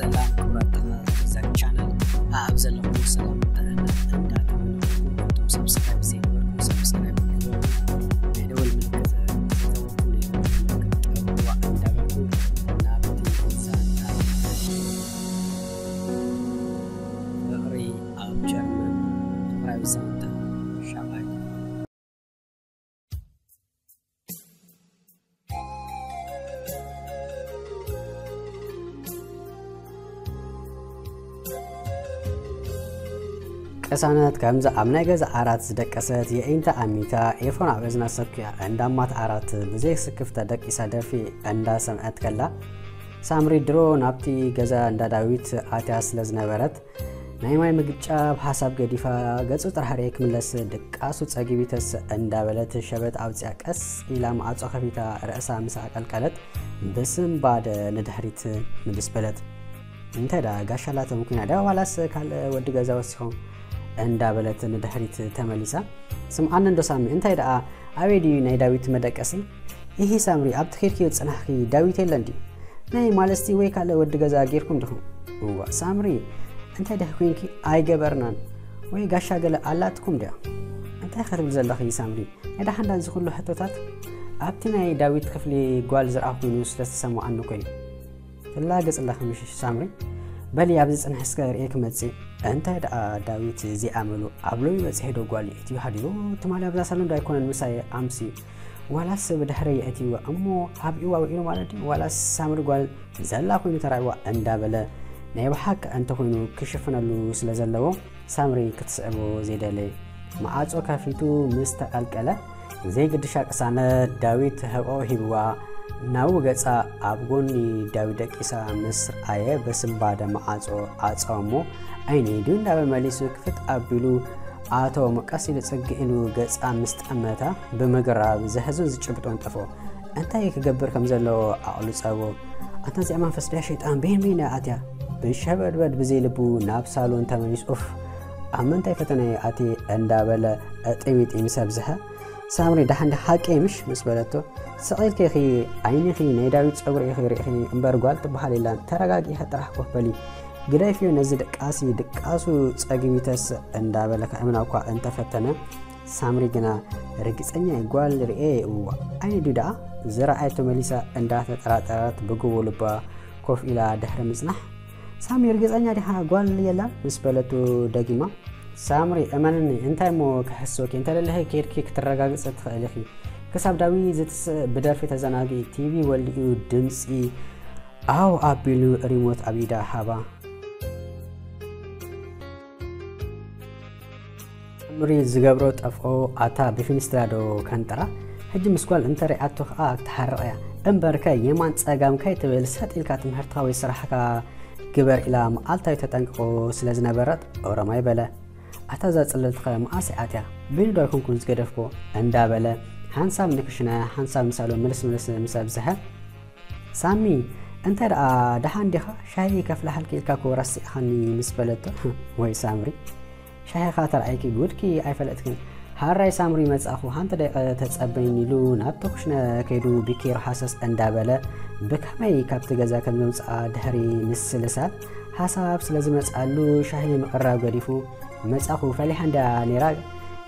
ሰላም ክቡራት ተኸታተልቲ እዛ ቻነል፣ ኣብ ዘለኹም ሰላም ጥዕና እንዳተመነኹም፣ ነቶም ሰብስክራይብ ዘይገበርኩም ሰብስክራይብ ግበሩ፣ ናይ ደወል ምልክት ተወኩሉ፣ ምልክት ጠውዋ እንዳበልኩ ናብቲ ዛንታ። ፍቕሪ ኣብ ጀርመን፣ ፍቕራዊ ዛንታ ሻባይ። ቅሳነት ከምዚ ኣብ ናይ ገዛ ዓራት ዝደቀሰት የዒንታ ኣሚታ ኤርፎን ኣብ እዝና ሰኪያ እንዳማት ዓራት ብዘይ ስክፍታ ደቂሳ ደርፊ እንዳሰምዐት ከላ፣ ሳምሪ ድሮ ናብቲ ገዛ እንዳ ዳዊት ኣትያ ስለ ዝነበረት፣ ናይ ማይ ምግጫ ብሓሳብ ገዲፋ፣ ገጹ ጥራሕ ርእየ ክምለስ ድቃሱ ጸጊቢተስ እንዳበለት ሸበት ኣውጺኣ ቀስ ኢላ ማዕጾ ከፊታ ርእሳ ምስ ኣቀልቀለት ብስንባደ ንድሕሪት ምልስ በለት። እንታይ ደኣ ጋሻ ኣላቶም ኩና ድያ ዋላስ ካልእ ወዲ ገዛ ወሲኾም? እንዳበለት ንድሕሪት ተመሊሳ። ስምዓኒ እንዶ ሳሚ፣ እንታይ ደኣ ኣበይ ድዩ ናይ ዳዊት መደቀሲ? ኢሂ ሳምሪ፣ ኣብቲ ኬድክዮ ዝጸናሕኪ ዳዊት የለን ድዩ? ናይ ማለስቲ ወይ ካልእ ወዲ ገዛ ጌርኩም ዲኹም? እዋእ ሳምሪ፣ እንታይ ደህ ኮንኪ? ኣይገበርናን። ወይ ጋሻ ገለ ኣላትኩም ድያ? እንታይ ኸ ትብል ዘለኺ ሳምሪ? ናይ ደሓን ዳንዚ ኩሉ ሕቶታት ኣብቲ ናይ ዳዊት ክፍሊ ጓል ዝረኣኹ ኮይኑ ስለ ዝተሰማዓኒ እኮ እዩ። ትላገጽ ኣለኺ ምሽ ሳምሪ? በሊ ኣብዚ ጽንሒ እስከ ርእየ ክመጽእ። እንታይ ደኣ ዳዊት ዘይኣመሉ ኣብ ሎሚ በጺሑ ዶ ጓል የእትዩ ሓዲሩ? ትማሊ ኣብዛ ሳሎን ዶ ኣይኮነን ምሳይ ኣምስዩ? ዋላስ ብድሕረይ የእትይዋ እሞ ኣብይዋ ውዒሉ ማለት ድዩ? ዋላስ ሳምሪ ጓል ዘላ ኮይኑ ተራእይዋ እንዳበለ ናይ ብሓቂ እንተኾይኑ ክሽፍነሉ ስለ ዘለዎ ሳምሪ ክትስዕቦ ዘይደለየ። ማዕጾ ከፊቱ ምስ ተቐልቀለ፣ ዘይግድሻ ቅሳነት ዳዊት ህቕኦ ሂብዋ ናብኡ ገጻ ኣብ ጎኒ ዳዊት ደቂሳ ምስ ረኣየ ብስንባደ ማዕጾ ኣጸወ እሞ፣ "ዓይነይ ድዩ?" እንዳበለ መሊሱ ክፍት ኣቢሉ ኣተወ እሞ ቀስ ኢሉ ጽግዕ ኢሉ ገጻ ምስ ጠመታ ብምግራብ ዘሕዝን ዝጭብጦን ጠፍኦ። እንታይ ክገብር ከም ዘለዎ ዓቕሉ ጸቦ። ኣታ እዚኣ መንፈስ ድያ ሸይጣን በይን በይና ኣትያ ብሸበድበድ ብዘይ ልቡ ናብ ሳሎን ተመሊሱ። ኡፍ፣ ኣብ ምንታይ ፈተነ ኣትየ እንዳበለ እጥቢጢ ምስ ኣብዝሐ፣ ሳምሪ ደሓን ዲኺ ሓቂ ምሽ ምስ በለቶ፣ ስቕ ኢልኪ ኢኺ ዓይንኺ ናይ ዳዊት ጸጉሪ ኢኺ ርኢኺ እምበር ጓል ትበሃል የላን፣ ተረጋጊእኺ ጥራሕ ኮፍ በሊ፣ ግደፍዮ ነዚ ድቃሲ ድቃሱ ጸጊቡ ይተስእ እንዳበለ ከእምና እኳ እንተፈተነ፣ ሳምሪ ግና ርግጸኛ እየ ጓል ርእየ እየ። እዋ፣ ዓይኒ ድዩ ደኣ ዝረኣየቶ መሊሳ እንዳተጠራጠረት ብግቡእ ልባ ኮፍ ኢላ ድሕሪ ምጽናሕ፣ ሳሚ ርግጸኛ ዲኻ ጓል የላን? ምስ በለቱ ደጊማ፣ ሳምሪ እመንኒ፣ እንታይ እሞ ክሕስወኪ፣ እንተደለኺ ኬድኪ ክትረጋግጺ ትኽእሊ ኢኺ። ክሳብ ዳዊት ዝትስእ ብደርፊ ተዘናጊ፣ ቲቪ ወሊዑ ድምጺ ኣው ኣቢሉ ሪሞት ኣብ ኢዳ ሃባ። ሳምሪ ዝገብሮ ጠፍኦ ኣታ ብፊንስትራ ዶ ከንጥራ? ሕጂ ምስ ጓል እንተሪኣቶ ኸኣ ክትሓርቕ እያ። እምበርከ የማን ጸጋም ከይትብል ሰጥ ኢልካ ትምህርትኻ ወይ ስራሕካ ግበር ኢላ መዓልታዊ ተጠንቅቖ ስለ ዝነበረት ኦሮማይ በለ። ኣታ እዛ ጽልልትኸ መዓስ እያ ኣትያ? በይኑ ዶ ኣይኮንኩን ዝገደፍኩ? እንዳበለ ሓንሳብ ንክሽነ ሓንሳብ ንሳሎን ምልስ ምልስ ምስ ኣብዝሐ፣ ሳሚ፣ እንታይ ደኣ ደሓን ዲኻ? ሻሂ ከፍልሓልኪ ኢልካ እኮ ረሲዕኻኒ ምስ በለቶ፣ ወይ ሳምሪ፣ ሻሂኻ ተረኣይኪ ጉድኪ ኣይፈለጥክን። ሃራይ ሳምሪ መጻእኹ፣ ሓንቲ ደቂቐ ተጸበይኒ ኢሉ ናብቲ ኩሽነ ከይዱ ቢኬሩ ሃሰስ እንዳበለ ብከመይ ካብቲ ገዛ ከም ዘምጽኣ ድሕሪ ምስልሳል ሓሳብ ስለ ዝመጽኣሉ ሻሂ ምቕራብ ገዲፉ መጻኹ ፈሊሓ እንድያ ነይራ፣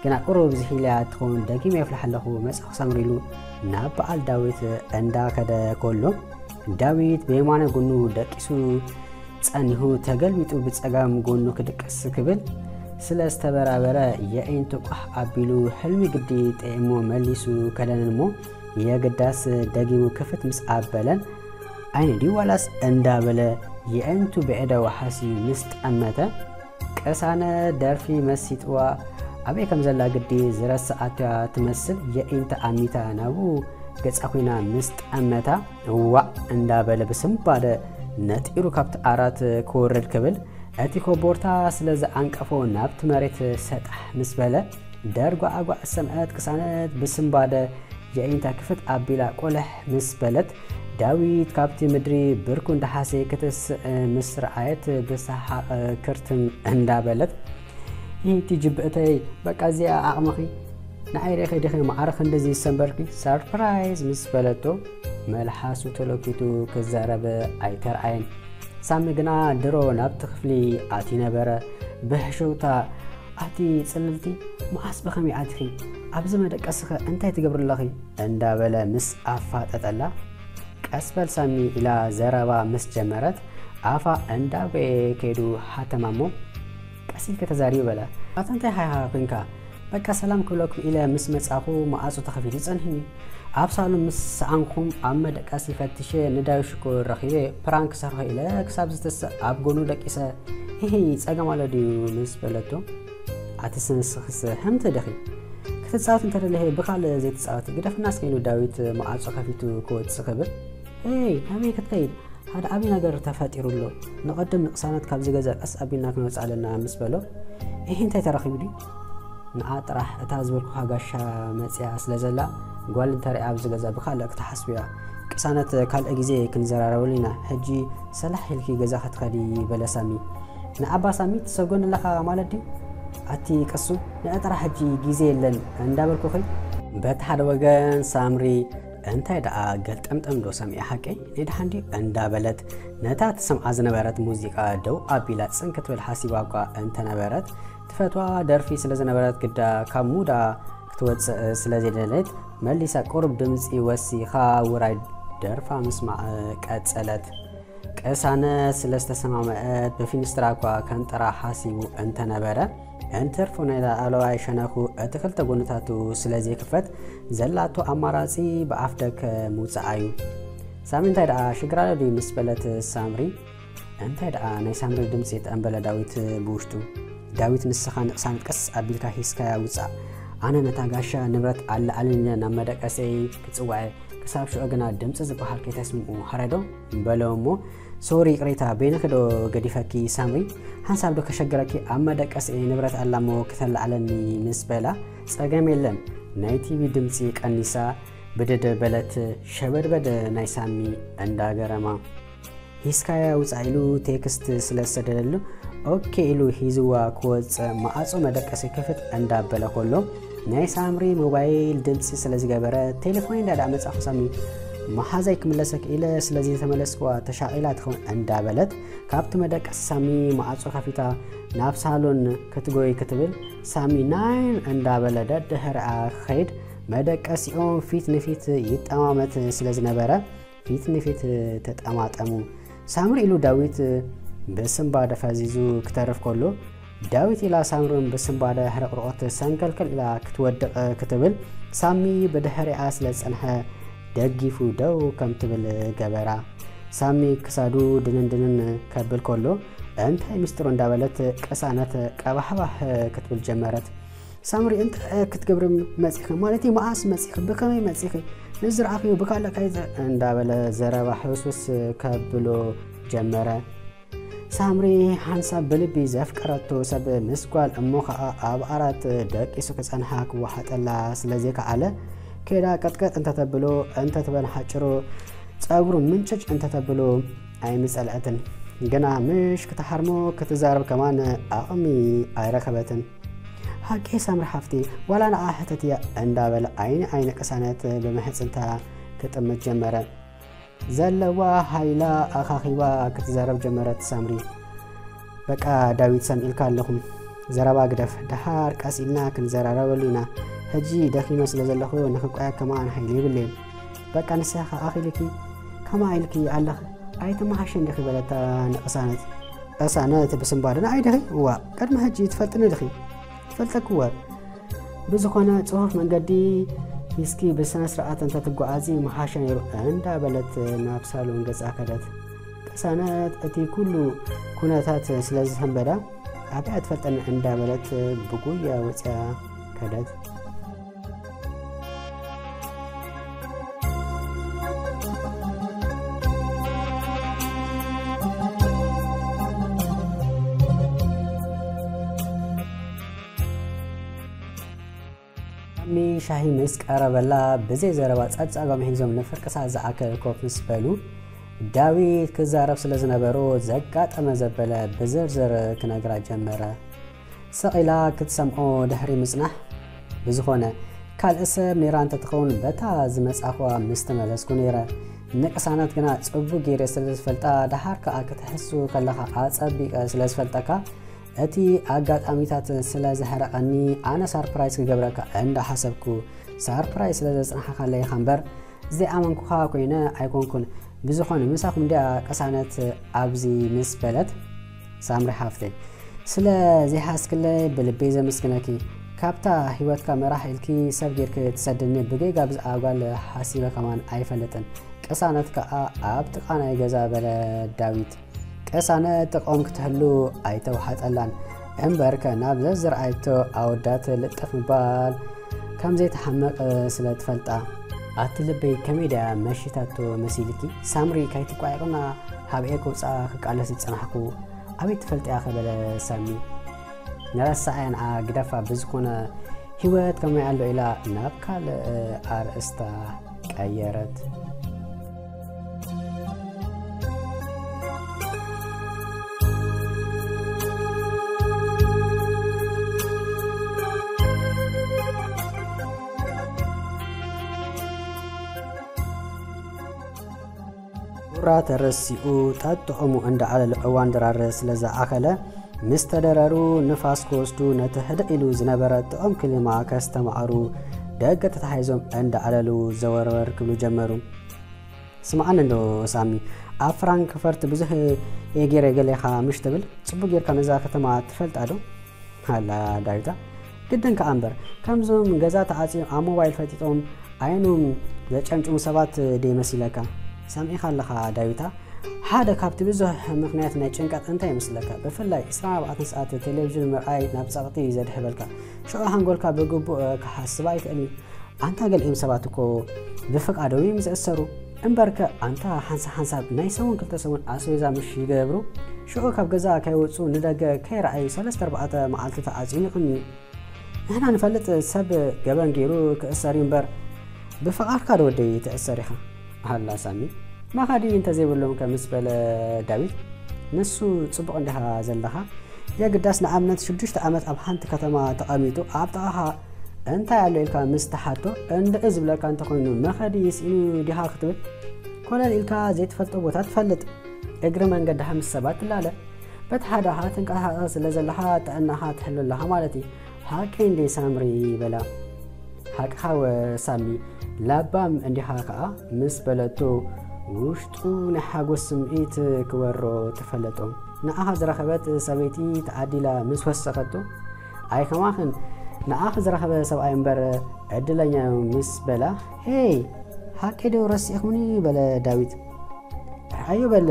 ግና ቁሩብ ዝሂልያ ትኸውን፣ ደጊመ የፍልሓ ኣለኹ፣ መጻኹ ሳምሪ ኢሉ ናብ በዓል ዳዊት እንዳ ከደ ከሎ፣ ዳዊት ብየማነ ጎኑ ደቂሱ ጸኒሑ ተገልቢጡ ብጸጋም ጎኑ ክድቅስ ክብል ስለ ዝተበራበረ፣ የዒንቱ ቋሕ ኣቢሉ፣ ሕልሚ ግዲ ጥዒሞ መሊሱ ከደነን እሞ፣ የግዳስ ደጊሙ ክፍት ምስ ኣበለን፣ ዓይኒ ድዩ ዋላስ እንዳበለ የዒንቱ ብዕደ ወሓሲ ምስ ጠመተ፣ ቅሳነ ደርፊ መሲጥዋ፣ ኣበይ ከም ዘላ ግዲ ዝረስዓታ ትመስል የዒንታ ኣሚታ ናብኡ ገጻ ኮይና ምስ ጠመታ፣ ዋዕ እንዳበለ ብስንባደ ነጢሩ ካብቲ ዓራት ክወርድ ክብል፣ እቲ ኮቦርታ ስለ ዝዓንቀፎ ናብቲ መሬት ሰጣሕ ምስ በለ፣ ደርጓዓጓዕ ዝሰምዐት ቅሳነት ብስንባደ የዒንታ ክፍት ኣቢላ ቆለሕ ምስ በለት፣ ዳዊት ካብቲ ምድሪ ብርኩ እንዳሓሰየ ክትስእ ምስ ረኣየት ብሰሓቕ ክርትም እንዳበለት፣ "ይህቲ ጅብእተይ፣ በቃ እዚኣ ዓቕምኺ? ንዓይ ርኢኺ ዲኺ ማዕረ ክንድዚ ዝሰንበርኪ? ሰርፕራይዝ!" ምስ በለቶ፣ መልሓሱ ተለኪቱ ክዛረብ ኣይተርኣየን። ሳሚ ግና ድሮ ናብቲ ክፍሊ ኣትዩ ነበረ። ብሕሽውታ፣ "ኣቲ ጽልልቲ፣ መዓስ ብኸመይ ኣቲኺ? ኣብዚ መደቀስኸ እንታይ ትገብሪ ኣለኺ?" እንዳበለ ምስ ኣፋጠጠላ፣ "ቀስ በል ሳሚ" ኢላ ዘረባ ምስ ጀመረት፣ ኣፋ እንዳበየ ከይዱ ሃተማ እሞ፣ "ቀስ ኢልኪ ተዛሪቢ" በለ። "ኣታ እንታይ ሃይሃ ኮንካ?" "በቃ ሰላም ክብለኩም ኢለ ምስ መጻኹ፣ መዓጹ ተኸፊቱ ጸኒሕኒ። ኣብ ሳሎን ምስ ሰኣንኩም ኣብ መደቀሲ ፈትሸ ንዳዊት ሽኮር ረኺበ፣ ፕራንክ ክሰርሖ ኢለ ክሳብ ዝተስእ ኣብ ጎኑ ደቂሰ፣ 'ኢሂ፣ ጸገም ኣሎ ድዩ?' ምስ በለቶ፣ 'ኣቲ ንስኽስ ሕምቲ ዲኺ? ክትጻወቲ እንተደሊኺ ብኻልእ ዘይትጻወቲ ግደፍና እስከ' ኢሉ ዳዊት መዓጹ ከፊቱ ክወጽእ ክብል፣ 'ኤይ፣ ናበይ ክትከይድ? ሓደ ዓቢ ነገር ተፈጢሩ ኣሎ። ንቐድም ንቅሳነት ካብዚ ገዛ ቀስ ኣቢልና ክንወጽእ ኣለና' ምስ በሎ፣ 'ኢሂ፣ እንታይ ተረኺቡ ድዩ?' 'ንዓ ጥራሕ እታ ዝበልኩኻ ጋሻ መጽያ ስለ ዘላ፣ ጓል እንተሪኣ ኣብዚ ገዛ ብኻልእ ክትሓስብ እያ። ቅሳነት ካልእ ግዜ ክንዘራረበሉ ኢና። ሕጂ ሰላሕ ኢልኪ ገዛ ክትኸዲ' በለ ሳሚ። 'ንዓባ ሳሚ ትሰጎን ኣለኻ ማለት ድዩ? ኣቲ ቅሱ፣ ንዒ ጥራሕ ሕጂ ግዜ የለን እንዳበልኩኺ' በቲ ሓደ ወገን ሳምሪ እንታይ ደኣ ገልጠምጠም ዶ ሰሚዐ ሓቀይ? ናይ ደሓን ድዩ? እንዳበለት ነታ ትሰምዓ ዝነበረት ሙዚቃ ደው ኣቢላ ጽን ክትብል ሓሲባ እኳ እንተነበረት፣ ትፈትዋ ደርፊ ስለ ዝነበረት ግዳ ካብ ሙዳ ክትወጽእ ስለ ዘይደለየት፣ መሊሳ ቁሩብ ድምጺ ወሲኻ ውራይ ደርፋ ምስማዕ ቀጸለት። ቅሳነት ስለ ዝተሰማምዐት ብፊንስትራ እኳ ከንጥራ ሓሲቡ እንተነበረ፣ እንትርፎ ናይ ላዕለዋይ ሸነኹ እቲ ክልተ ጎንታቱ ስለ ዘይክፈት፣ ዘላቶ ኣማራጺ ብኣፍ ደገ ምውጻእ እዩ። ሳሚ እንታይ ደኣ ሽግር ኣሎ ድዩ ምስ በለት ሳምሪ፣ እንታይ ደኣ ናይ ሳምሪ ድምጺ ጠንበለ ዳዊት ብውሽጡ። ዳዊት ንስኻ ንቅሳነት ቀስ ኣቢልካ ሂዝካያ ውጻእ። ኣነ ነታ ጋሻ ንብረት ኣለዓልን ኢለ ናብ መደቀሰይ ክጽውዐ፣ ክሳብ ሽዑ ግና ድምጺ ዝበሃል ከይተስምዑ ሃረዶ በሎ እሞ፣ ሶሪ ይቕሬታ፣ በይንኺ ዶ ገዲፈኪ ሳምሪ? ሓንሳብ ዶ ከሸግረኪ? ኣብ መደቀሲ ንብረት ኣላ እሞ ክተላዕለኒ ምስ በላ፣ ጸገም የለን፣ ናይ ቲቪ ድምጺ ቀኒሳ፣ ብድድ በለት፣ ሸበድበድ ናይ ሳሚ እንዳገረማ። ሂዝካያ ውጻእ ኢሉ ቴክስት ስለ ዝሰደደሉ፣ ኦኬ ኢሉ ሂዝዋ ክወጽእ፣ ማዕጾ መደቀሲ ክፍት እንዳበለ ከሎ፣ ናይ ሳምሪ ሞባይል ድምጺ ስለ ዝገበረ፣ ቴሌፎን እንዳዳ መጻኹ ሳሚ፣ መሓዛይ ክምለሰክ ኢለ ስለ ዝተመለስክዋ ተሻቒላ ትኸውን እንዳበለት፣ ካብቲ መደቀሲ ሳሚ ማዕጾ ከፊታ ናብ ሳሎን ክትጎይ ክትብል፣ ሳሚ ናይን እንዳበለ ደድሕሪኣ ክኸይድ፣ መደቀሲኦም ፊት ንፊት ይጠማመት ስለ ዝነበረ፣ ፊት ንፊት ተጠማጠሙ። ሳምሪ ኢሉ ዳዊት ብስንባደ ፈዚዙ ክተርፍ ከሎ፣ ዳዊት ኢላ ሳምርን ብስንባደ ሕርቕርቖት ሰንከልከል ኢላ ክትወድቕ ክትብል፣ ሳሚ ብድሕሪኣ ስለ ዝጸንሐ፣ ደጊፉ ደው ከም ትብል ገበራ። ሳሚ ክሳዱ ድንን ድንን ከብል ከሎ፣ እንታይ ሚስጥሩ እንዳበለት ቅሳነት ቀባሕባሕ ክትብል ጀመረት። ሳምሪ፣ እንታይ ክትገብሪ መጺኺ? ማለት'ዩ፣ መዓስ መጺኺ? ብኸመይ መጺኺ? ንዝረኣኽዮ ብካልእ ከይዘ-፣ እንዳበለ ዘረባ ሕውስውስ ከብሎ ጀመረ። ሳምሪ ሓንሳብ ብልቢ ዘፍቀረቶ ሰብ ምስ ጓል እሞ ኸኣ ኣብ ዓራት ደቂሱ ክጸንሓ ክወሓጠላ ስለ ዘይከኣለ፣ ከይዳ ቀጥቀጥ እንተተብሎ፣ እንተትበል ሓጭሩ ጸጉሩ ምንጭጭ እንተተብሎ ኣይምጸልዐትን። ግና ምሽ ክትሓርሞ ክትዛረብ ከማን ዓቕሚ ኣይረኸበትን። ሓቂ ሳምሪ ሓፍቲ፣ ዋላ ንዓ ሕተትያ እንዳበለ ዓይኒ ዓይኒ ቅሳነት ብምሕጽንታ ክጥምት ጀመረ። ዘለዋ ሃይላ ኣኻኺባ ክትዛረብ ጀመረት ሳምሪ። በቃ ዳዊት፣ ሰሚዕልካ ኣለኹ። ዘረባ ግደፍ፣ ደሓር ቀስ ኢልና ክንዘራረበሉ ኢና። ሕጂ ደኺመ ስለ ዘለኹ ንኽቋያ ከማን ሃይሊ የብለይን። በቃ ንስኻ ኣኺልኪ፣ ከማ ኢልኪ ኣለኺ፣ ኣይተመሓሸን ዲኺ በለታ ንቅሳነት። ቅሳነት ብስንባደ፣ ንዓይ ዲኺ? እዋ፣ ቅድሚ ሕጂ ትፈልጥኒ ዲኺ? ትፈልጠኪ እወ። ብዝኾነ ጽፉፍ መንገዲ ሒዝኪ ብስነ ስርዓት እንተትጓዓዚ ምሓሸ ነይሩ እንዳበለት ናብ ሳሎን ገጻ ከደት። ቅሳነት እቲ ኩሉ ኩነታት ስለ ዝሰንበዳ፣ ኣብያ ትፈልጠኒ እንዳበለት ብጉያ ወጽያ ከደት። ሳሚ ሻሂ ምስ ቀረበላ፣ ብዘይ ዘረባ ጸብጻቦም ሒዞም ንፍርቂ ሰዓት ዝኣክል ኮፍ ምስ በሉ፣ ዳዊት ክዛረብ ስለ ዝነበሮ፣ ዘጋጠመ ዘበለ ብዝርዝር ክነግራ ጀመረ። ስቕ ኢላ ክትሰምዖ ድሕሪ ምጽናሕ፣ ብዝኾነ፣ ካልእ ሰብ ነይራ እንተትኸውን፣ በታ ዝመጻኹዋ ምስ ተመለስኩ ነይረ። ንቅሳነት ግና ጽቡቅ ገይረ ስለ ዝፈልጣ፣ ደሓር ከኣ ክትሕሱ ከለኻ ኣጸቢቀ ስለ ዝፈልጠካ፣ እቲ ኣጋጣሚታት ስለ ዘሕረቐኒ፣ ኣነ ሳርፕራይዝ ክገብረካ እንዳሓሰብኩ፣ ሳርፕራይዝ ስለ ዘጽናሕካለይ ኢኻ እምበር፣ ዘይኣመንኩኻ ኮይነ ኣይኮንኩን። ብዝኾነ፣ ምሳኹም ድያ ቅሳነት ኣብዚ ምስ በለት፣ ሳምሪ ሓፍተይ፣ ስለ ዘይሓዝክለይ ብልበይ ዘመስግነኪ። ካብታ ህይወትካ መራሕ ኢልኪ ሰብ ጌርኪ ትሰድኒ ብጌጋ ብዛዕባ ጓል ሓሲበ ከማን ኣይፈልጥን። ቅሳነት ከኣ ኣብ ጥቓ ናይ ገዛ በለ ዳዊት። ቅሳነት ጥቕኦም ክትህሉ ኣይተዋሕጠላን። እምበርከ ናብ ዘዝረኣይቶ ኣወዳት ልጥፍ ምባል ከም ዘይተሓምቕ ስለ ትፈልጣ። ኣቲ ልበይ ከመይ ድያ መሺታቶ መሲልኪ? ሳምሪ ካይትቋየቕና ሃብኤ ክውፅኣ ክቃለስ ዝጸናሕኩ። ኣበይ ትፈልጥያ ከበለ ሳሚ። ንረሳዓያ ንዓ ግደፋ ብዝኾነ ህይወት ከመይ ኣሎ ኢላ ናብ ካልእ ኣርእስታ ቀየረት። ቡራ ተረሲኡ ጠጥዑሙ እንዳዓለለ እዋን ድራር ስለ ዝኣኸለ፣ ምስ ተደረሩ ንፋስ ክወስዱ ነቲ ህድእ ኢሉ ዝነበረ ጥዑም ክሊማ ከስተማቕሩ ደገ ተታሒዞም እንዳዓለሉ ዘወርወር ክብሉ ጀመሩ። ስምዓኒ እንዶ ሳሚ፣ ኣብ ፍራንክፈርት ብዙሕ እየ ገይረ ገሌኻ ምሽ ትብል፣ ጽቡቕ ጌርካ ነዛ ከተማ ትፈልጣ ዶ? ኣላ ዳዊታ፣ ግድን ከኣ እምበር፣ ከምዞም ገዛ ተዓጽዮም ኣብ ሞባይል ፈጢጦም ዓይኖም ዘጨምጭሙ ሰባት ደይ መሲለካ? ሰሚዕኻ ኣለኻ ዳዊታ፣ ሓደ ካብቲ ብዙሕ ምኽንያት ናይ ጭንቀት እንታይ ይመስለካ? ብፍላይ ዕስራን ኣርባዕተን ሰዓት ቴሌቪዥን ምርኣይ ናብ ጸቕጢ እዩ ዘድሕበልካ። ሽዑ ሓንጎልካ ብግቡእ ክሓስብ ኣይክእልን እዩ። ኣንታ ገሊኦም ሰባት እኮ ብፍቓዶም እዮም ዝእሰሩ። እምበርከ ኣንታ ሓንሳ ሓንሳብ ናይ ሰሙን ክልተ ሰሙን ኣስቤዛ ምሽ ይገብሩ። ሽዑ ካብ ገዛ ከይወጹ ንደገ ከይረኣዩ ሰለስተ ኣርባዕተ መዓልቲ ተዓጽዮም ይቕንዩ። ንሕና ንፈልጥ ሰብ ገበን ገይሩ ክእሰር እዩ እምበር ብፍቓድካ ዶ ወደይ ትእሰር ኢኻ? ኣላ ሳሚ፣ መኻዲ እንተዘይብሎም ከ ምስ በለ ዳዊት፣ ንሱ ጽቡቕ እንዲኻ ዘለኻ፣ የግዳስ ንኣብነት ሽዱሽተ ዓመት ኣብ ሓንቲ ከተማ ተቐሚጡ ኣብ ጥቓኻ እንታይ ኣሎ ኢልካ ምስ ተሓቶ እንድዒ ዝብለካ እንተኾይኑ መኸዲ ስኢኑ ዲኻ ክትብል? ኮለል ኢልካ ዘይትፈልጦ ቦታ ትፈልጥ፣ እግሪ መንገድኻ ምስ ሰባት ትላለ፣ በቲ ሓደ ኢኻ ትንቀሳቐስ ስለ ዘለኻ ጥዕናኻ ትሕሉ ኣለኻ ማለት እዩ። ሓቀይ እንዴ ሳምሪ በላ። ሓቅኻ ወ ሳሚ፣ ለባም እንዲኻ ከኣ ምስ በለቶ ውሽጡ ናይ ሓጎስ ስምዒት ክወሮ ተፈለጦ። ንዓኻ ዝረኸበት ሰበይቲ ተዓዲላ ምስ ወሰኸቶ፣ ኣይ ከማኽን ንዓኺ ዝረኸበ ሰብኣይ እምበር ዕድለኛ እዩ ምስ በላ፣ ሄይ ሓቂ ዶ ረሲእኹምኒ በለ ዳዊት። ርኣዮ በለ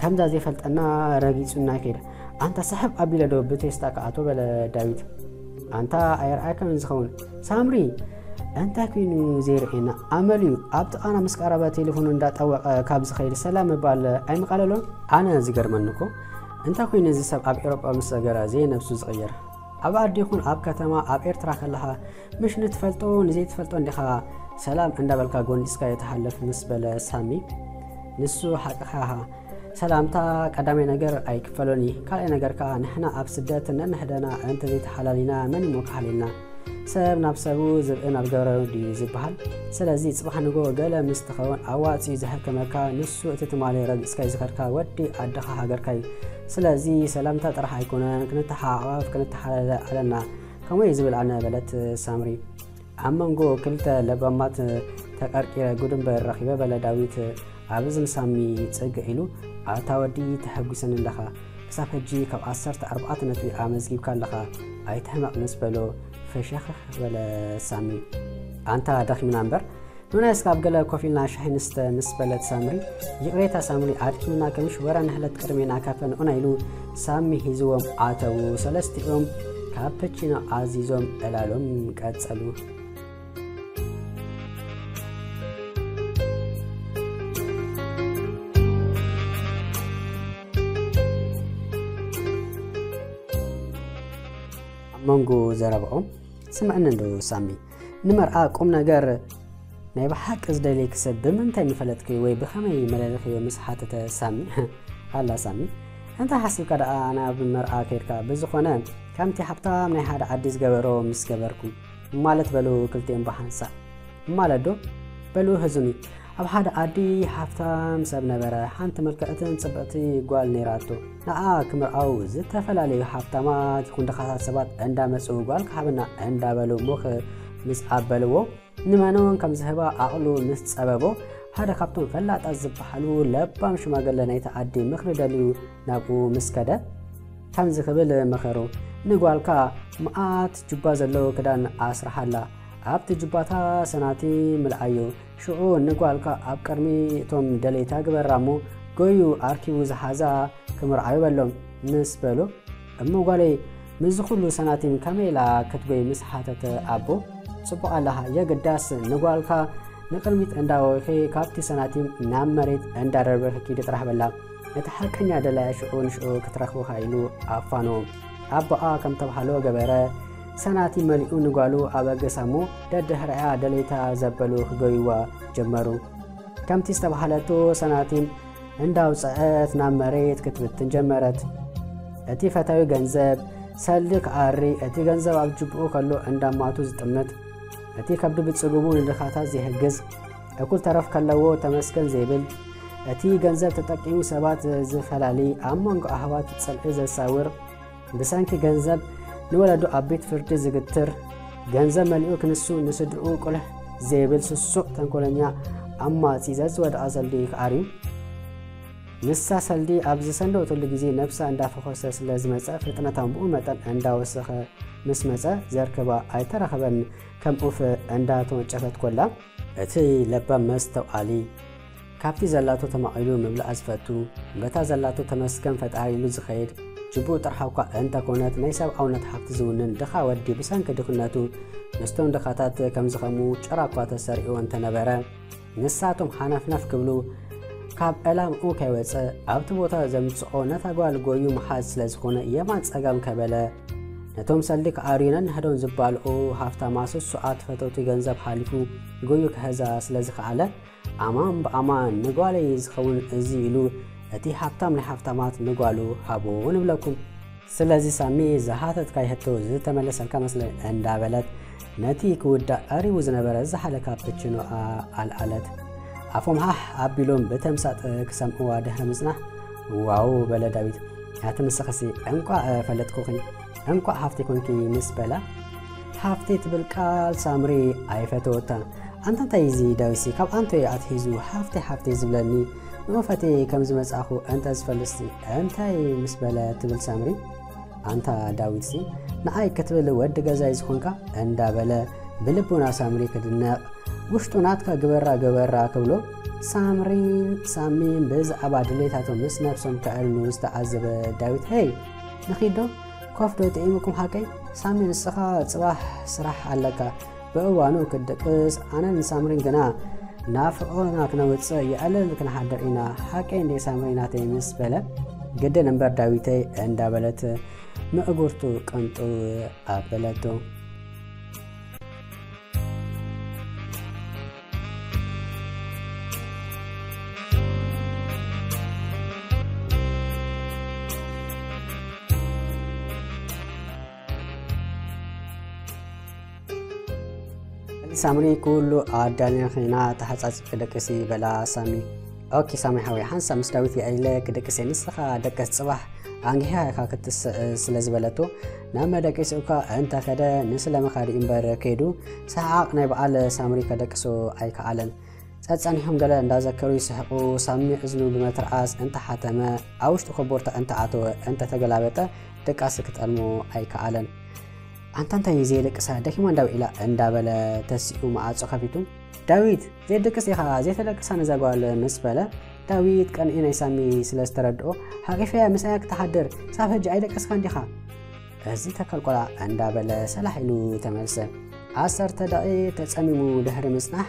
ከምዛ ዘይፈልጠና ረጊጹና ይከይድ። ኣንታ ስሕብ ኣቢለ ዶ ብቴስታ ክኣቶ በለ ዳዊት። ኣንታ ኣይረኣካን ዝኸውን ሳምሪ፣ እንታይ ኮይኑ ዘይርእየና? ኣመል እዩ። ኣብ ጥቓና ምስ ቀረበ ቴሌፎኑ እንዳጠወቐ ካብ ዝኸይድ ሰላም ምባል ኣይምቐለሎን። ኣነ ዝገርመኒ እኮ እንታይ ኮይኑ እዚ ሰብ ኣብ ኤውሮጳ ምስ ሰገረ ዘይነብሱ ዝቕየር? ኣብ ዓዲ ይኹን ኣብ ከተማ ኣብ ኤርትራ ከለኻ ምሽ ንትፈልጦ ንዘይትፈልጦ እንዲኻ ሰላም እንዳበልካ ጎንዲስካ የተሃለፍ ምስ በለ ሳሚ፣ ንሱ ሓቅኻ ኢኻ። ሰላምታ ቀዳማይ ነገር ኣይክፈሎን እዩ። ካልኣይ ነገር ከኣ ንሕና ኣብ ስደት ነንሕደና እንተዘይተሓላሊና መን እሞ ክሓልየልና? ሰብ ናብ ሰቡ ዝብኢ ናብ ገረቡ ድዩ ዝበሃል? ስለዚ ጽባሕ ንግሆ ገለ ምስ ትኸውን ኣዋጺኡ ዘሕክመካ ንሱ እቲ ትማሊ ረጊጽካዮ ዝኸድካ ወዲ ዓድኻ ሃገርካ እዩ። ስለዚ ሰላምታ ጥራሕ ኣይኮነን፣ ክንተሓቋቐፍ ክንተሓላለ ኣለና። ከምኡ እየ ዝብል ኣነ በለት ሳምሪ። ኣብ መንጎ ክልተ ለባማት ተቐርቂረ ጉድ እምበር ረኺበ በለ ዳዊት ኣብ እዝኒ ሳሚ ጽግዕ ኢሉ። ኣታ ወዲ ተሐጒሰኒ ኣለኻ፣ ክሳብ ሕጂ ካብ ዓሰርተ ኣርባዕተ ነጥቢ ኣመዝጊብካ ኣለኻ፣ ኣይትሕመቕ ምስ በሎ ፈሸኽኽ በለ ሳሚ። ኣንታ ደኺምና እምበር ኑና እስካብ ገለ ኮፍ ኢልና ሻሂ ንስተ ምስ በለት ሳምሪ፣ ይቕሬታ ሳምሪ ኣድኪምና ከምሽ ወረ ንሕለት ቅድሜና ካፈ ንዑና ኢሉ ሳሚ ሒዝዎም ኣተዉ። ሰለስቲኦም ካፕቺኖ ኣዚዞም ዕላሎም ቀጸሉ። ኣብ መንጎ ዘረባኦም ስምዕኒ እንዶ ሳሚ፣ ንመርዓ ቁም ነገር ናይ ብሓቂ ዝደልየኪ ሰብ ብምንታይ ምፈለጥኪ ወይ ብኸመይ መለለኽዮ ምስ ሓተተ ሳሚ፣ ኣላ ሳሚ፣ እንታይ ሓሲብካ ደኣ ናብ መርዓ ከይድካ? ብዝኾነ ከምቲ ሃብታም ናይ ሓደ ዓዲ ዝገበሮ ምስ ገበርኩም ማለት በሉ ክልቲኦም ብሓንሳእ። ማለት ዶ? በሉ ህዙኒ። ኣብ ሓደ ዓዲ ሃፍታም ሰብ ነበረ። ሓንቲ ምልክዕትን ጽብቕቲ ጓል ነይራቶ። ንዓ ክምርዓው ዝተፈላለዩ ሃፍታማት ይኹን ድኻታት ሰባት እንዳመጹ፣ "ጓል ክሃብና" እንዳበሉ ምኽ ምስ ኣበልዎ፣ ንመኖን ከም ዝህባ ኣቕሉ ምስ ጸበቦ፣ ሓደ ካብቶም ፈላጣት ዝበሃሉ ለባም ሽማግለ ናይቲ ዓዲ ምኽሪ ደልዩ ናብኡ ምስ ከደ፣ ከምዚ ክብል መኸሩ፣ "ንጓልካ መዓት ጁባ ዘለዎ ክዳን ኣስርሓላ፣ ኣብቲ ጁባታ ሰናቲ ምልዓዮ፣ ሽዑ ንጓልካ ኣብ ቅድሚ እቶም ደለይታ ግበራ እሞ፣ ጎዩ ኣርኪቡ ዝሓዛ ክምርዓዩ በሎም" ምስ በሎ፣ "እሞ ጓለይ፣ ምስዚ ኩሉ ሰናቲም ከመይ ኢላ ክትጎይ?" ምስ ሓተተ ኣቦ፣ "ጽቡቕ ኣለኻ፣ የግዳስ ንጓልካ ንቕድሚት እንዳወኺ ካብቲ ሰናቲም ናብ መሬት እንዳደርበኺ ኪዲ ጥራሕ በላ። እቲ ሓቀኛ ደላያ ሽዑ ንሽዑ ክትረኽብኻ" ኢሉ ኣፋኖ። ኣቦኣ ከም ተባህሎ ገበረ። ሰናቲም መሊኡ ንጓሉ ኣበገሳ እሞ፣ ደድሕሪኣ ደለይታ ዘበሉ ክጎይዋ ጀመሩ። ከምቲ ዝተባህለቶ ሰናቲም እንዳውፀአት ናብ መሬት ክትብትን ጀመረት። እቲ ፈታዊ ገንዘብ ሰልዲ ክኣሪ፣ እቲ ገንዘብ ኣብ ጅብኡ ከሎ እንዳማቱ ዝጥምት፣ እቲ ከብዱ ብጽጉሙ ንድኻታት ዘይሕግዝ፣ እኩል ተረፍ ከለዎ ተመስገን ዘይብል፣ እቲ ገንዘብ ተጠቂሙ ሰባት ዝፈላሊ፣ ኣብ መንጎ ኣህዋት ጽልኢ ዘሳውር፣ ብሰንኪ ገንዘብ ንወለዱ ኣብ ቤት ፍርዲ ዝግትር፣ ገንዘብ መሊኡ ክንሱ ንስድርኡ ቁልሕ ዘይብል ስሱዕ ተንኮለኛ ኣማጺ ዘዝወደኣ ሰልዲ ክኣርዩ። ንሳ ሰልዲ ኣብ ዝሰንደወትሉ ግዜ ነብሳ እንዳፈኾሰ ስለ ዝመጸ፣ ፍጥነታ ብኡ መጠን እንዳወሰኸ ምስ መጸ፣ ዘርክባ ኣይተረኸበን። ከም ኡፍ እንዳተወንጨፈት ኮላ፣ እቲ ለባም መስተውዓሊ፣ ካብቲ ዘላቶ ተማቒሉ ምብላዕ ዝፈቱ፣ በታ ዘላቶ ተመስገን ፈጣሪ ኢሉ ዝኸይድ፣ ጅቡኡ ጥርሓ እኳ እንተኮነት ናይ ሰብኣውነት ሃፍቲ ዝውንን ድኻ ወዲ ብሰንኪ ድኽነቱ ምስቶም ድኻታት ከም ዝኸሙ ጭራ እኳ ተሰሪዑ እንተነበረ፣ ንሳቶም ሃነፍነፍ ክብሉ ካብ ዕላምኡ ከይወፀ ኣብቲ ቦታ ዘምፅኦ ነታ ጓል ጎዩ ምሓዝ ስለ ዝኾነ የማን ፀጋም ከበለ ነቶም ሰልዲ ክኣርዩ ነንሕዶም ዝባልዑ ሃፍታማ ስሱዓት ፈተውቲ ገንዘብ ሓሊፉ ጎዩ ክሕዛ ስለ ዝኸኣለ ኣማን ብኣማን ንጓለይ ዝኸውን እዚ ኢሉ እቲ ሃብታም ናይ ሃብታማት ንጓሉ ሃቦ ንብለኩም። ስለዚ ሳሚ ዝሃተትካይ ሕቶ ዝተመለሰልካ መስለ እንዳበለት ነቲ ክውዳእ ቀሪቡ ዝነበረ ዝሓለ ካፕችኖኣ ኣልኣለት። ኣፎም ሃህ ኣቢሎም ብተምሳጥ ክሰምዕዋ ድሕሪ ምጽናሕ፣ "ዋው" በለ ዳዊት። "ኣቲ ንስኽሲ እንቋዕ ፈለጥኩኺ፣ እንቋዕ ሃፍቲ ኮንኪ" ምስ በላ፣ ሃፍቲ ትብል ቃል ሳምሪ ኣይፈተወታን። "ኣንታ እንታይ እዚ ዳዊትሲ ካብ ኣንቶይ ኣትሒዙ ሃፍቲ ሃፍቲ ዝብለኒ? ንኡፈቴ ከም ዝመጻኹ እንተ ዝፈልጥሲ እንታይ?" ምስ በለ ትብል ሳምሪ፣ "ኣንታ ዳዊትሲ ንዓይ ክትብል ወዲ ገዛይ ዝኾንካ?" እንዳበለ ብልቡና ሳምሪ ክድነቕ፣ ውሽጡ ናትካ ግበራ ግበራ ክብሎ፣ ሳምሪን ሳሚን ብዛዕባ ድሌታቶም ምስ ነብሶም ከዕልሉ ዝተዓዘበ ዳዊት፣ "ሄይ ንኺዶ? ኮፍ ዶ ጥዒሙኩም ሓቀይ? ሳሚ ንስኻ ጽባሕ ስራሕ ኣለካ፣ ብእዋኑ ክትድቅስ፣ ኣነን ሳምሪን ግና ናብ ፍቕርና ክነውጽእ የዕለል ክንሓድር ኢና። ሓቀይ እንዴ ሳምሪ ናተይ?" ምስ በለ፣ "ግድን እምበር ዳዊተይ" እንዳበለት ምእጉርቱ ቅንጥው ኣበለቶ። ሳምሪ፣ "ኩሉ ኣዳሊና ኺና፣ ተሓጻጺብኪ ደቅሲ" በላ ሳሚ። "ኦኬ ሳሚ ሓወይ፣ ሓንሳብ ምስ ዳዊት የዕሊለ ክድቅስ እየ፣ ንስኻ ደቅስ፣ ጽባሕ ኣንጊህካ ኢኻ ክትስእ" ስለ ዝበለቶ፣ ናብ መደቀሲኡ እኳ እንተ ኸደ፣ ንስለ ምኻዱ እምበር ከይዱ ሰሓቕ ናይ በዓል ሳምሪ ከደቅሶ ኣይከኣለን። ጸጸኒሖም ገለ እንዳዘከሩ ይስሕቑ። ሳሚ እዝኑ ብመትርኣስ እንተሓተመ፣ ኣብ ውሽጡ ኮቦርታ እንተኣተወ፣ እንተተገላበጠ፣ ድቃስ ክጠልሞ ኣይከኣለን። "ኣንታ እንታይ ዘየደቅሳ፣ ደኪማ እንዳውዒላ" እንዳበለ ተሲኡ መዓጾ ከፊቱ፣ "ዳዊት፣ ዘይደቅስ ኢኻ፣ ዘይተደቅሳ ነዛ ጓል" ምስ በለ፣ ዳዊት ቀንኢ ናይ ሳሚ ስለ ዝተረድኦ፣ "ሓቂፈያ ምሳያ ክትሓድር፣ ክሳብ ሕጂ ኣይደቀስካን ዲኻ?" "እዚ ተካል ቆልዓ" እንዳበለ ሰላሕ ኢሉ ተመልሰ። ዓሰርተ ደቂቕ ተጸሚሙ ድሕሪ ምጽናሕ፣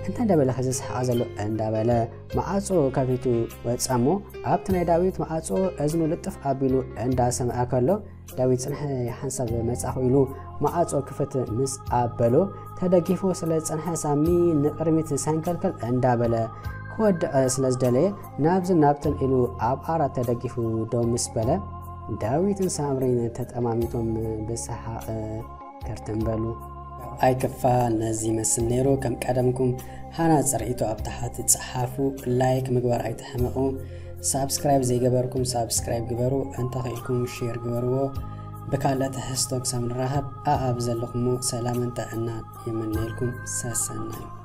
እንታይ እንዳበለ ኸዚ ዝስሕቕ ዘሎ እንዳበለ መዓጾ ከፊቱ ወጸ እሞ፣ ኣብቲ ናይ ዳዊት መዓጾ እዝኑ ልጥፍ ኣቢሉ እንዳሰምዐ ከሎ፣ ዳዊት ጽንሐ ሓንሳብ መጻኹ ኢሉ መዓጾ ክፈት ምስ ኣበሎ፣ ተደጊፉ ስለ ዝጸንሐ ሳሚ ንቕድሚት ሰንከልከል እንዳበለ ክወድቕ ስለ ዝደለየ፣ ናብዚ ናብትን ኢሉ ኣብ ዓራት ተደጊፉ ደው ምስ በለ፣ ዳዊትን ሳምሪን ተጠማሚቶም ብሰሓቕ ክርትም በሉ። ኣይክፋል፣ ነዚ ይመስል ነይሩ። ከም ቀደምኩም ሃናጺ ርእይቶ ኣብ ታሕቲ ጸሓፉ፣ ላይክ ምግባር ኣይትሕመቑ። ሳብስክራይብ ዘይገበርኩም ሳብስክራይብ ግበሩ፣ እንተኽኢልኩም ሼር ግበርዎ። ብካልእ ትሕዝቶ ክሳብ ንራኸብ ኣኣብ ዘለኹሞ ሰላምን ጥዕናን ይምነየልኩም። ሰሰናዩ።